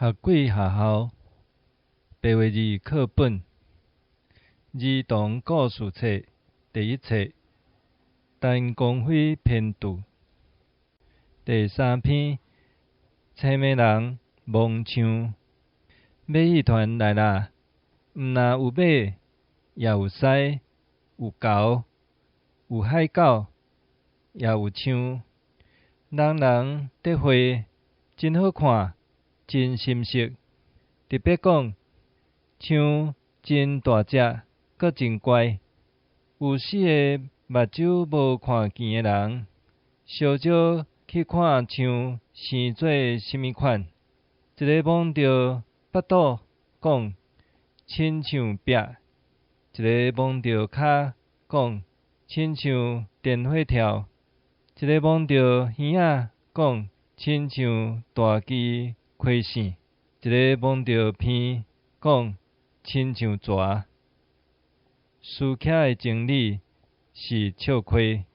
學鬼學校白話字課本兒童故事冊第一冊，陳光輝編著。第三篇，青暝人摸象。馬戲團來啦！毋但有馬，也有獅，有猴，有海狗，也有象。人人得會，真好看，真心適。特別講，象真大隻，閣真乖。有四个目睭無看見的人，相招去看象生做啥物款。一个摸著腹肚講親像壁，一个摸著跤講親像電火柱，一个摸著耳仔講親像大支溪線，一个摸著鼻講親像蛇。輸起的真理是笑虧。